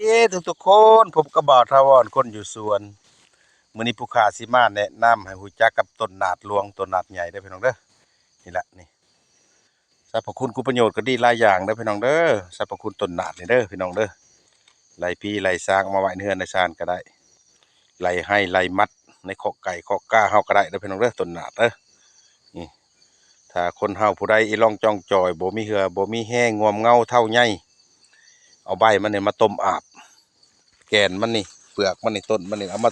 ເອີ ທຸກໆຄົນ ພົບກັບບ່າວຖາວອນຄົນຢູ່ສວນ. ມື້ນີ້ຜູ້ຂ້າຊິມາແນະນຳໃຫ້ຮູ້ຈັກກັບຕົ້ນໜາດຫຼວງ ຕົ້ນໜາດໃຫຍ່ເດີພີ່ນ້ອງເດີ. ນີ້ລະນີ້ ສັບພະຄຸນຄຸນປະໂຫຍດກໍດີຫຼາຍຢ່າງເດີພີ່ນ້ອງເດີ. ສັບພະຄຸນຕົ້ນໜາດນີ້ເດີພີ່ນ້ອງເດີ ໄລ່ຜີໄລ່ສາງ ເອົາມາໄວ້ໃນເຮືອນໃນຊານກໍໄດ້ ໄລ່ໄຮ່ໄລ່ໝັດ ໃນຄອກໄກ່ຄອກກາເຮົາກໍໄດ້ເດີພີ່ນ້ອງເດີ ຕົ້ນໜາດເດີ. ນີ້ ຖ້າຄົນເຮົາຜູ້ໃດອີ່ຫຼອງຈ່ອງຈ່ອຍ ບໍ່ມີເຫື່ອບໍ່ມີແຮງ ງວມເຫງົາເຖົ້າໃຫຍ່ ເອົາໃບມັນນີ້ມາຕົ້ມອາບ ແກ່ນມັນນີ້ ເປືອກມັນນີ້ ຕົ້ນມັນນີ້ ເອົາມາ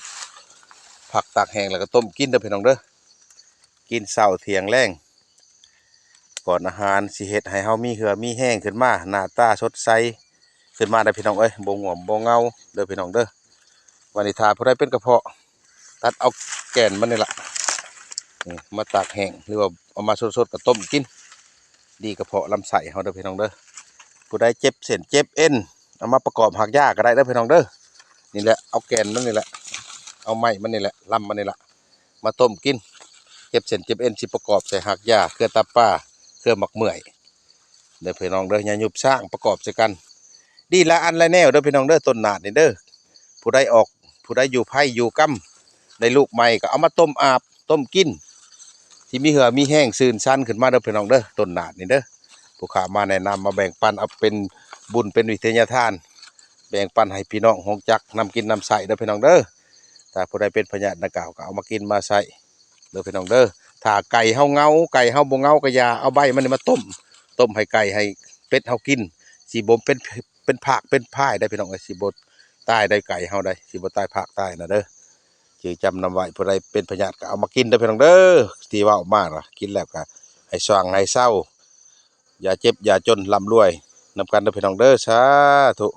ພັກຕາກແຫ້ງ ແລ້ວກໍຕົ້ມກິນເດີພີ່ນ້ອງເດີ. ກິນເຊົ້າທ່ຽງແລງ ກ່ອນອາຫານ ຊິເຮັດໃຫ້ເຮົາມີເຫື່ອມີແຮງຂຶ້ນມາ ໜ້າຕາສົດໃສຂຶ້ນມາເດີພີ່ນ້ອງເອີຍ ບໍ່ງວມບໍ່ເຫງົາເດີພີ່ນ້ອງເດີ. ບາດນີ້ຖ້າຜູ້ໃດເປັນກະເພາະ ຕັດເອົາແກ່ນມັນນີ້ລະ ນີ້ ມາຕາກແຫ້ງ ຫຼືວ່າເອົາມາສົດໆກໍຕົ້ມກິນ ດີກະເພາະລຳໄສ້ເຮົາເດີພີ່ນ້ອງເດີ. ຜູ້ໃດເຈັບເສັ້ນເຈັບເອັນ ເອົາມາປະກອບຮາກຢາກໍໄດ້ເດີພີ່ນ້ອງເດີ. ນີ້ແຫຼະ ເອົາແກ່ນມັນນີ້ແຫຼະ ເອົາໄມ້ມັນນີ້ແຫຼະ ລຳມັນນີ້ລະ ມາຕົ້ມກິນ ເຈັບເສັ້ນເຈັບເອັນ ຊິປະກອບໃສ່ຮາກຢາ ເຄືອຕາປາ ເຄືອໝາກເໝື່ອຍເດີພີ່ນ້ອງເດີ. ຍາຍຸບຊ້າງປະກອບໃສ່ກັນ ດີຫຼາຍອັນຫຼາຍແນວເດີພີ່ນ້ອງເດີ ຕົ້ນໜາດນີ້ເດີ. ຜູ້ໃດອອກ ຜູ້ໃດຢູ່ໄພຢູ່ກຳ ໄດ້ລູກໃໝ່ກໍເອົາມາຕົ້ມອາບ ຕົ້ມກິນ ຊິມີເຫື່ອມີແຮງຊື່ນຊັນຂຶ້ນມາເດີພີ່ນ້ອງເດີ ຕົ້ນໜາດນີ້ເດີ. ຜູ້ຂ້າມາແນະນຳ ມາແບ່ງປັນ ເອົາເປັນບຸນເປັນວິທະຍາທານ ແບ່ງປັນໃຫ້ພີ່ນ້ອງຮູ້ຈັກນຳກິນນຳໃຊ້ເດີພີ່ນ້ອງເດີ. ຖ້າຜູ້ໃດເປັນພະຍາດດັ່ງກ່າວກໍເອົາມາກິນມາໃຊ້ເດີພີ່ນ້ອງເດີ. ຖ້າໄກ່ເຮົາເຫງົາ ໄກ່ເຮົາບໍ່ເຫງົາກໍຢ່າ ເອົາໃບມັນນີ້ມາຕົ້ມ ຕົ້ມໃຫ້ໄກ່ໃຫ້ເປັດເຮົາກິນ ຊິບໍ່ເປັນ ເປັນພາກເປັນພາຍໄດ໋ພີ່ນ້ອງເອີຍ ຊິບໍ່ຕາຍໄດ໋ ໄກ່ເຮົາໄດ໋ ຊິບໍ່ຕາຍພາກຕາຍນະເດີ. ຈື່ຈຳນຳໄວ້ ຜູ້ໃດເປັນພະຍາດກໍເອົາມາກິນເດີພີ່ນ້ອງເດີ. ທີ່ເວົ້າມາລະ ກິນແລ້ວກໍໃຫ້ຊ່າງໃຫ້ເຊົາ ຢ່າເຈັບຢ່າຈົນ ລ່ຳລວຍນຳກັນເດີພີ່ນ້ອງເດີ ສາທຸ.